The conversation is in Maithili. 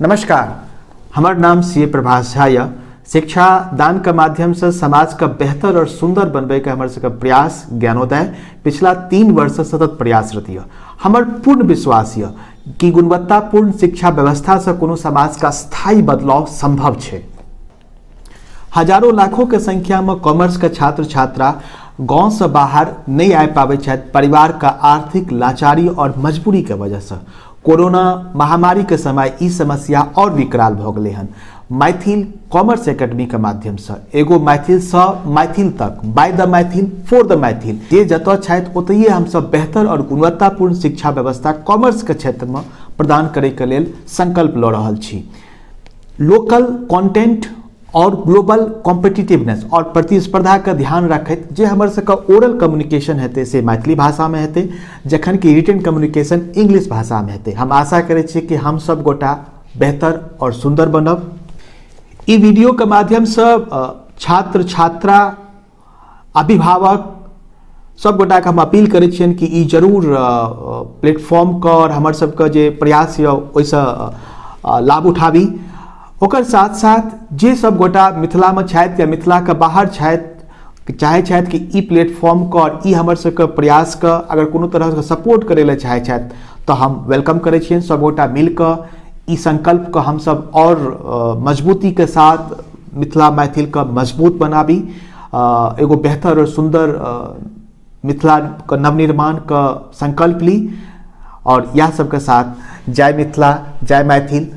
नमस्कार, हमर नाम सी ए प्रभाष झा यऽ। शिक्षा दान के माध्यम से समाज के बेहतर और सुंदर बनबै के हमर सबके प्रयास ज्ञानोदय पिछला 3 वर्ष से सतत प्रयासरत यऽ। हमर पूर्ण विश्वास यऽ कि गुणवत्तापूर्ण शिक्षा व्यवस्था से कोनो समाज का स्थायी बदलाव संभव छै। हजारों लाखों के संख्या में कॉमर्स के छात्र छात्रा गांव से बाहर नहीं आबि पाबै छथि परिवार के आर्थिक लाचारी और मजबूरी के वजह से। कोरोना महामारी के समय ई समस्या और विकराल भऽ गेलै हन। मैथिल कॉमर्स एकेडमी के माध्यम से एगो मैथिल से मैथिल तक, by the Maithil for the Maithil, जे जतऽ छथि ओतहिए हमसब बेहतर और गुणवत्तापूर्ण शिक्षा व्यवस्था कॉमर्स के क्षेत्र में प्रदान करैके लेल संकल्प लऽ रहल छी। लोकल कंटेंट और ग्लोबल कॉम्पिटिटिवनेस और प्रतिस्पर्धा के ध्यान रखैत जे हमर सबके ओरल कम्युनिकेशन हेतै से मैथिली भाषामे हेतै, जखन कि रिटन कम्युनिकेशन इंग्लिश भाषामे हेतै। हम आशा करै छी कि हम सब गोटा बेहतर और सुंदर बनब। ई वीडियो के माध्यमसँ छात्र छात्रा अभिभावक सब गोटाके हम अपील करै छियनि कि ई जरूर प्लेटफॉर्मके और हमर सबके जे प्रयास यऽ ओहिसँ लाभ उठाबी। ओकर साथ साथ जे सब गोटा मिथिलामे छथि या मिथिलाके बाहर छथि, चाहै छथि कि ई प्लेटफॉर्मके और ई हमर सबके प्रयासके अगर कोनो तरहके सपोर्ट करै लए चाहै छथि तऽ हम welcome करै छियनि। सब गोटा मिलकऽ ई संकल्पके हमसब और मजबूतीके साथ मिथिला मैथिलके मजबूत बनाबी, एगो बेहतर और सुंदर मिथिला के नवनिर्माण के संकल्प ली। और यह सबके साथ जय मिथिला, जय मैथिल।